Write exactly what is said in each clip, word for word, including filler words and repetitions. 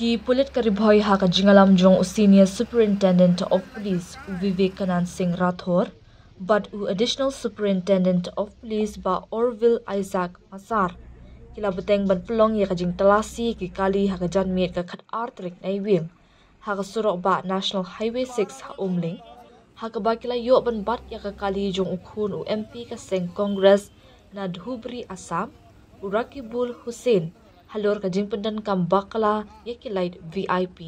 Ki pulit ka Ri Bhoi ha ka jingïalam jong u Senior Superintendent of Police u Vivekanand Singh Rathore bad u Additional Superintendent of Police Bah Orville Isaac Massar ki la bteng ban pynlong ïa ka jingtalasi ki kali ha ka janmiet ka khatar tarik Naiwieng ha ka surok bah National Highway six ha Umling, ha kaba ki la ïoh ban bat ïa ka kali jong u khun u M P ka seng Congress na Dhubri, Assam, u Rakibul Hussain, halor ka jingpyndonkam bakla ïa ki lait V I P.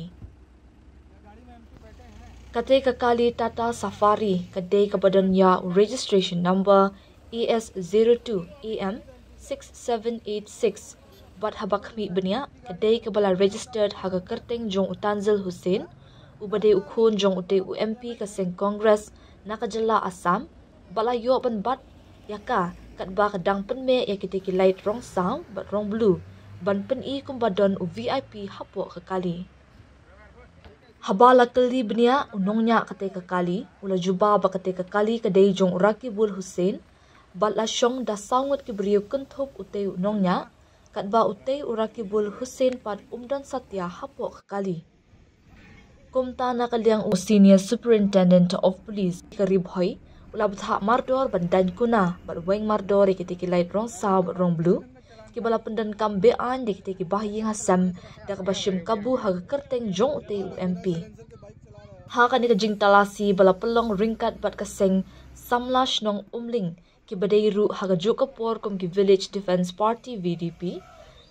Katei ka kali Tata Safari ka dei kaba don ïa u registration number A S zero two A M six seven eight six bad haba khmih bniah ka dei kaba la registered ha ka kyrteng jong u Tanzil Hussain, uba dei u khun jong utei u M P ka seng Congress na ka jylla Assam, ba la ïoh ban bat ïa ka katba ka dang pynmih ïa kitei ki lait rong saw bad rong blue ban pyni kumba don u V I P hapoh ka kali. Haba la kylli bniah u nongñiah katei ka kali, u la jubab ba katei ka kali ka dei jong u Rakibul Hussain bad la shong da saw ngut ki briew kynthup utei u nongñiah, katba utei u Rakibul Hussain pat um don satia hapoh ka kali. Kumta na ka liang u Senior Superintendent of Police ka Ri Bhoi u la bthah mardor ban daiñ kuna bad weng mardor ïa kitei ki lait rong saw bad rong blue kiba la pyndonkam be-aiñ da kitei ki bahaïing hasem da kaba shim kabu ha ka kyrteng jong utei u M P. Ha kane ka jingtalasi ba la pynlong ryngkat bad ka seng samla shnong Umling kiba dei ruh ha kajuh ka por kum ki Village Defence Party, V D P,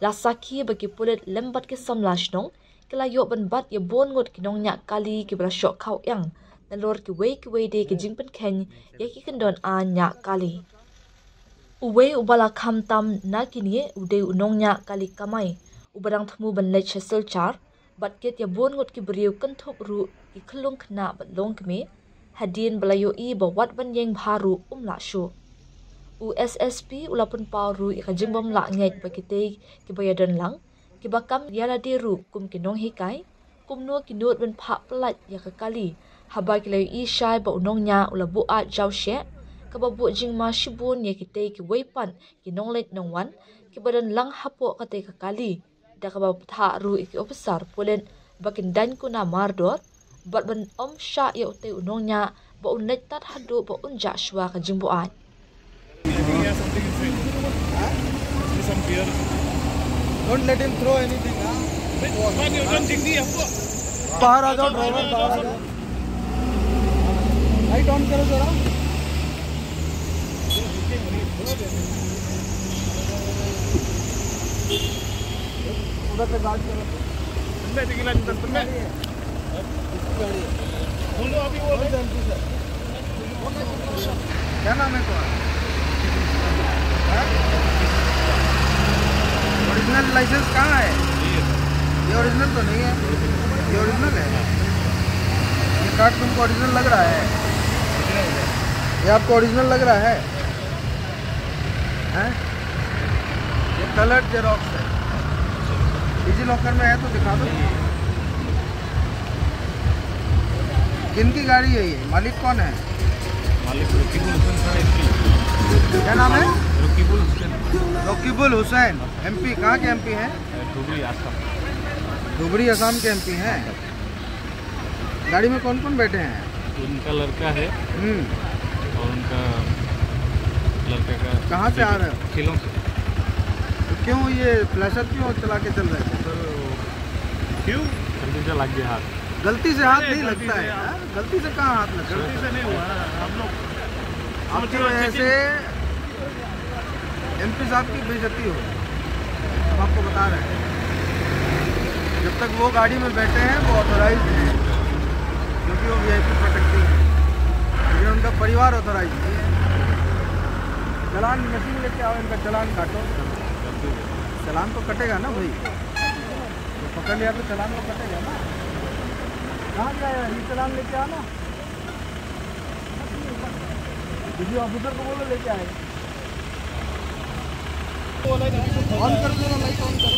la sakhi ba ki pulit lem bad ki samla shnong ki la ïoh ban bat ïa bun ngut ki nongñiah kali kiba la shoh khaw ïang nalor kiwei kiwei de ki jingpynkheiñ ïa ki kyndon aiñ ñiah kali. Uwei uba la kham tam na kine u dei u nongñiah kali kamai uba dang thmu ban leit sha Silchar bad kit ïa bun ngut ki briew kynthup ruh ki khyllung khynnah bad longkmie, hadien ba la ïohi ba wat ban ïeng bha ruh um lah shuh. U S S P u la pynpaw ruh ïa ka jingbym lah ngeit ba kitei kiba ïadon lang kiba kam ïa lade ruh kum ki nonghikai, kumno ki nud ban phah pyllait ïa ka kali haba ki la ïohi shai ba u nongñiah u la buh aiñ jaw sheh, kaba buh jingma shibun ïa kitei kiwei pat ki nongleit nongwan kiba don lang hapoh katei ka kali, da kaba bthah ruh ïa ki ophisar pulit ba kin daiñ kuna mardor bad ban ym shah ïa utei u nongñiah ba un leit tad haduh ba un jah shuwa ka jingbuaid. Don't let him throw anything, huh? बाहर आ जाओ, ड्राइवर बाहर आ जाओ। लाइट ऑन करो जरा। उधर से बात करो। मैं देखिए ना, दस मिनट में। इसकी गाड़ी है। बोलो, अभी वो कौन सा एमपी सर? क्या नाम है तुम्हारा? हाँ? ओरिजिनल लाइसेंस कहाँ है? ये ओरिजिनल तो नहीं है। ये ओरिजिनल है। ये कार्ड तुमको ओरिजिनल लग रहा है? ये आपको ओरिजिनल लग रहा है? हैं? ये कलर जेरोक्स है। डिजी लॉकर में है तो दिखा दो। किन की गाड़ी है ये? मालिक कौन है? मालिक रकीबुल हुसैन सर, एमपी। क्या नाम है? रकीबुल हुसैन। रकीबुल हुसैन, एमपी। कहाँ के एमपी हैं? धुबरी, आसाम। धुबरी, आसाम के एमपी हैं। गाड़ी में कौन कौन बैठे हैं? उनका लड़का है। हम्म। और उनका लड़के का कहाँ से आ रहे हो? शिलोंग से। तो क्यों ये फ्लैशर क्यों चला के चल रहे थे? सर, क्यों? गलती से लग गया हाथ। गलती से हाथ नहीं लगता है। गलती से कहाँ हाथ लगता है? गलती से नहीं हुआ ना, हम लोग आपकी वजह से एमपी साहब की बेइज्जती हो, हम आपको बता रहे हैं। जब तक वो गाड़ी में बैठे हैं, वो ऑथराइज्ड हैं, क्योंकि वो वीआईपी प्रोटेक्टिंग है, लेकिन उनका परिवार ऑथराइज्ड नहीं है। चालान मशीन लेके आओ, इनका चालान काटो। चालान तो कटेगा ना भाई, तो पकड़ लिया तो चालान तो कटेगा ना। कहाँ गया यार, ये चालान लेके आना। किसी ऑफिसर को बोलो, लेके आए। ऑन कर दो ना, लाइट ऑन करो।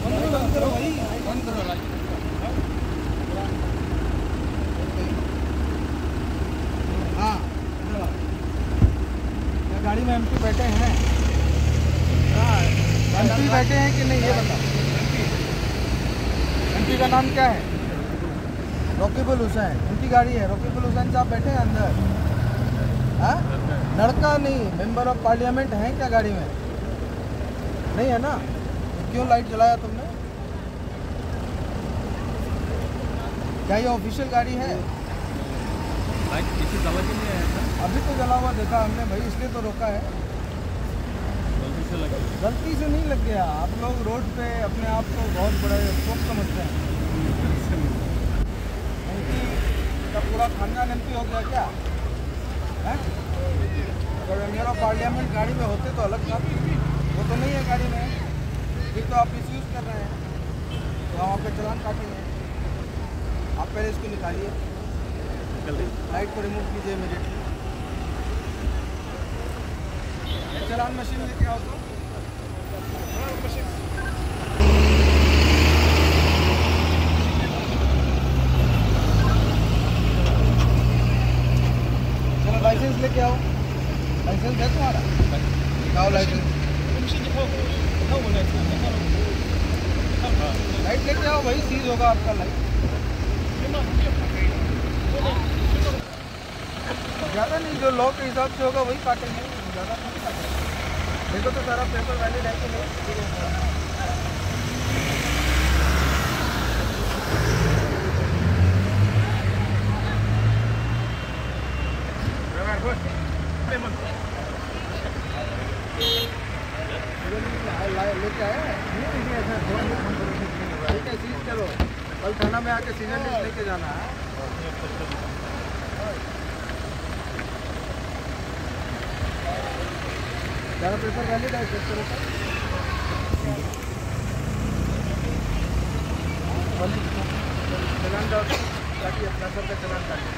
ऑन करो, ऑन करो भाई, ऑन करो लाइट। हाँ, धन्यवाद। क्या गाड़ी में एमपी बैठे हैं? हाँ, एमपी बैठे हैं कि नहीं, ये बताओ। व्यक्ति का नाम क्या है? रकीबुल हुसैन। उनकी गाड़ी है। रकीबुल हुसैन साहब बैठे हैं अंदर। हाँ? लड़का नहीं, मेंबर ऑफ पार्लियामेंट है क्या गाड़ी में? नहीं है ना? तो क्यों लाइट जलाया तुमने? क्या ये ऑफिशियल गाड़ी है? लाइट किसी जला के नहीं आया था। अभी तो जला हुआ देखा हमने भाई, इसलिए तो रोका है। गलती से लग गया। गलती से नहीं लग गया। आप लोग रोड पे अपने आप को बहुत बड़ा स्पोक समझते हैं। एमपी का पूरा खानदान एमपी हो गया क्या? हैं? अगर मेंबर ऑफ पार्लियामेंट गाड़ी में होते तो अलग बात। वो तो नहीं है गाड़ी में, फिर तो आप मिसयूज कर रहे हैं। तो हम आपका चालान काटेंगे। आप पहले इसको निकालिए। निकल रही। लाइट को रिमूव कीजिए इमीडिएटली। चालान मशीन लेके आओ तो। चलो, लाइसेंस लेके आओ। लाइसेंस है तुम्हारा? दिखाओ लाइसेंस। लाइट लेके आओ भाई, सीज होगा आपका लाइट। ज़्यादा नहीं, जो लॉ के हिसाब से होगा वही काटेंगे, ज़्यादा नहीं काटेंगे। देखो तो सारा पेपर वैलिड है कि नहीं। लेके आया है? ठीक है, सीज करो। कल थाना में आके सीजन लिस्ट लेके जाना है। ज़्यादा पेपर वैलिड है, चेक करो तो। चालान डाल, काटिए, अपना सबका चालान काटिए।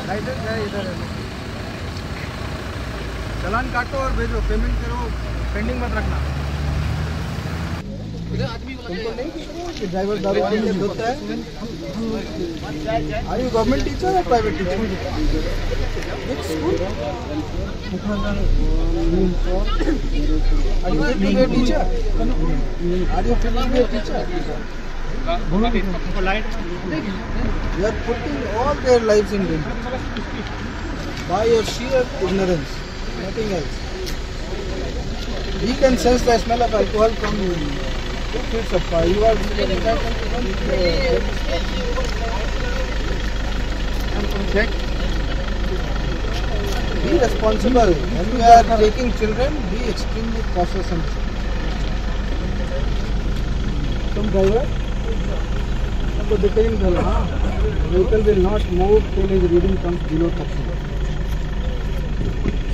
लाइसेंस है इधर है। चालान काटो और भेजो, पेमेंट करो, पेंडिंग मत रखना। तुमको नहीं दिख रहा है कि ड्राइवर दारू पी के धोता है? Are you government teacher or private teacher? Which school? Are you fit to be a teacher? Are you fit to be a teacher? You are putting all their lives in danger by your sheer ignorance, nothing else. We can sense the smell of alcohol from two feet of fire. You are Be responsible. When you are taking children, be extremely cautious and तुम ड्राइवर को देख के ही निकालो। हाँ, vehicle will not move till his reading comes below thirty.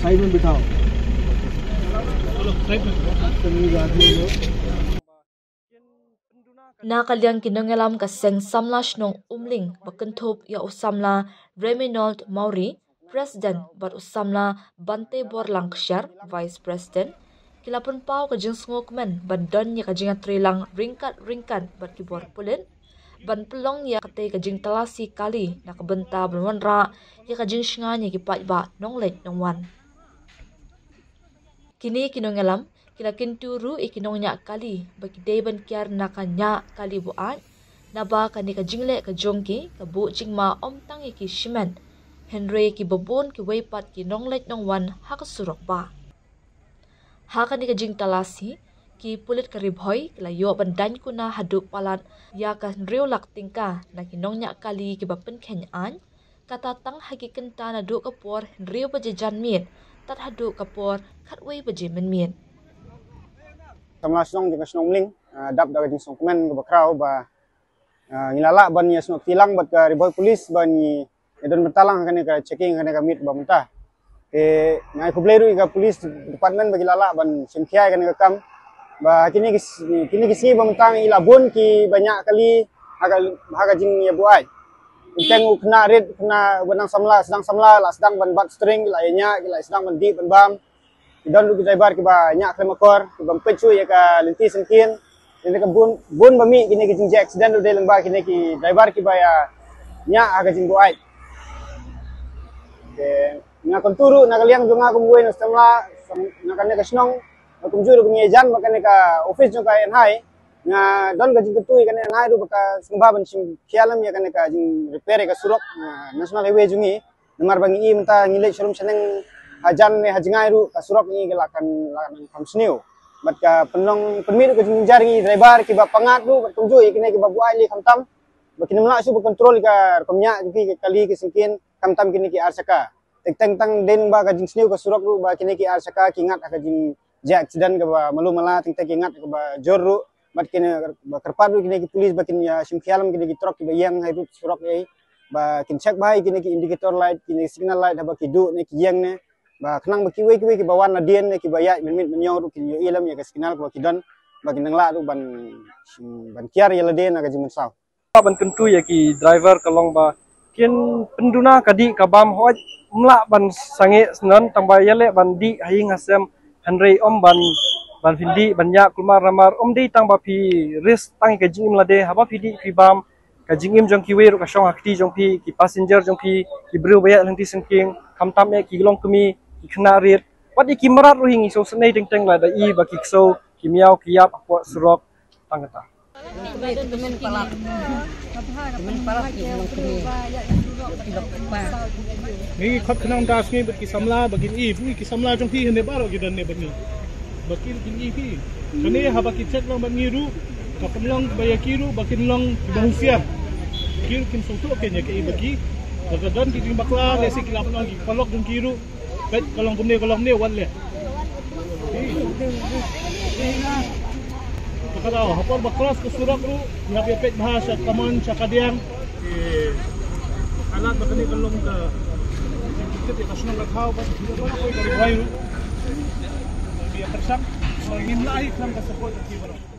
साइड में बिठाओ। तमीज आदमी लोग। Na ka liang ki nongïalam ka seng samla shnong Umling ba kynthup ïa u samla Reminold Mawrie, President, bad u samla Bante Borlang Kshiar, Vice President, ki la pynpaw ka jingsngewkmen ban don ïa ka jingïatreilang ryngkat ryngkat bad ki bor pulit ban pynlong ïa katei ka jingtalasi kali na ka bynta ban wanrah ïa ka jingshngaiñ ïa ki paidbah nongleit nongwan. Kine ki nongïalam ki la kyntu ruh ïa ki nongñiah kali ba ki dei ban kiar na ka ñiah kali buaid, naba kane ka jingleh ka jong ki ka buh jingma ym tang ïa ki shimet, hynrei ïa kiba bun kiwei pat ki nongleit nongwan ha ka surok bah. Ha kane ka jingtalasi, ki pulit ka Ri Bhoi ki la ïoh ban daiñ kuna haduh palat ïa ka hynriew lak tyngka na ki nongñiah kali kiba pynkheiñ aiñ, kata tang ha ki kynta naduh ka por hynriew baje janmiet tad haduh ka por khatwei baje mynmiet. Samla shnong jong ka shnong Umling, ah, dap da ka jingsngewkmen kaba khraw ba, ah, ngi la lah ban ïasnoh kti lang bad ka Ri Bhoi Police ba ngi ïadon bynta lang ha kane ka checking ha kane ka miet ba mynta. Te nga ai khublei ruh ïa ka police department ba ki la lah ban shim khia ïa kane ka kam. Ba kine ki s-, kine ki sngi ba mynta ngi la bun kiba ñiah kali ha ka, ha ka jingïabuaid. Teng u khynnah rit, u khynnah uba nang samla, sdang samla, la sdang ban bat string, ki la ïa ñiah, ki la sdang ban dih ban bam. Ki don ruh ki driver kiba ñiah khlem akor, kiba ym peit shuh ïa ka lynti syngkien. Kine ka bun, bun ba mih kine ki jingjia accident ruh dei lyngba kine ki driver kiba ïa ñiah ha ka jingbuaid. Te Nga kyntu ruh na ka liang jong nga kum uwei na samla na kane ka shnong, kumjuh ruh kum ïajan ba kane ka office jong ka N H I. Nga don ka jingkyntu ïa kane N H I ruh ba ka sngewbha ban shim khia lem ïa kane ka jing repair ïa ka surok, ah, National Highway jong ngi. Namar ba ngi i mynta ngi leit sharum shaneng hajan ne hajngai ruh ka surok ngi ka la kan la kan kham sniew. Bad ka pynlong pynmih ruh ka jingjynjar ngi driver kiba pangat ruh bad kumjuh ïa kine kiba buaid leh khamtam. Ba kin ym lah shuh ba control ïa ka rukom ïa ki kali ki syngkien khamtam kine ki ar chaka. Teng teng tang dei ba ka jingsniew ka surok ruh ba kine ki ar chaka ki ngat ha ka jingjia accident kaba malu mala, teng teng ki ngat kaba jur ruh. Bad kine ba kyrpad ruh kine ki police ba kin ïa shim khia lem kine ki truck kiba ïeng ha ruh surok ei. Ba kin check bha ïa kine ki indicator light, kine signal light haba ki duh ne ki ïeng ne. Ba khnang ba kiwei kiwei kiba wan nadien ne kiba ïaid mynmiet mynñiew ruh kin ïohi lem ïa ka signal kaba ki don. Ba kin nang lah ruh ban ban kiar ïa lade na ka jingmynsaw. Ban kyntu ïa ki driver ka long ba kin pynduna ka dih ka bam, hooid ym lah ban sangeh syndon tang ba ïaleh ban dih ha ïing ha sem, hynrei ym ban ban phin dih ban ïa kulmar namar ym dei tang ba phi risk tang ïa ka jingim lade. Haba phi dih phi bam ka jingim jong kiwei ruh ka shong ha kti jong phi, ki passenger jong phi, ki briew ba ïaid lynti syngkien, khamtam eh ki longkmie, ki khynnah rit, wat ïa ki mrad ruh hi ngi sngewsynei teng teng lada i ba ki ksew ki miaw ki ïap hapoh surok tang kata. Ngi khot khnang da sngi bad ki samla ba kin i phi, ki samla jong phi hynne baroh ki don ne bad ngi. Ba kin kin i phi. Kane haba ki check lang bad ngi ruh ka pynlong ba ïa ki ruh ba kin long kiba husiar. Ki ruh kin sngewthuh kein ïa kaei ba ki, ba ka don ki jingbakla lehse ki la pynlong ki paralok jong ki ruh. Peit ka long kumne ka long kumne wat leh. Ka dei ha por ba cross ka surok ruh, ngi hap ïa peit bha sha kamon sha kadiang. Ki halat ba kane ka long ka jingkit ïa ka shnong ka thaw ba ki ba koi ka ri wai ruh. Ki ïa pyrshang ngim lah ïa khlem ka support ki baroh.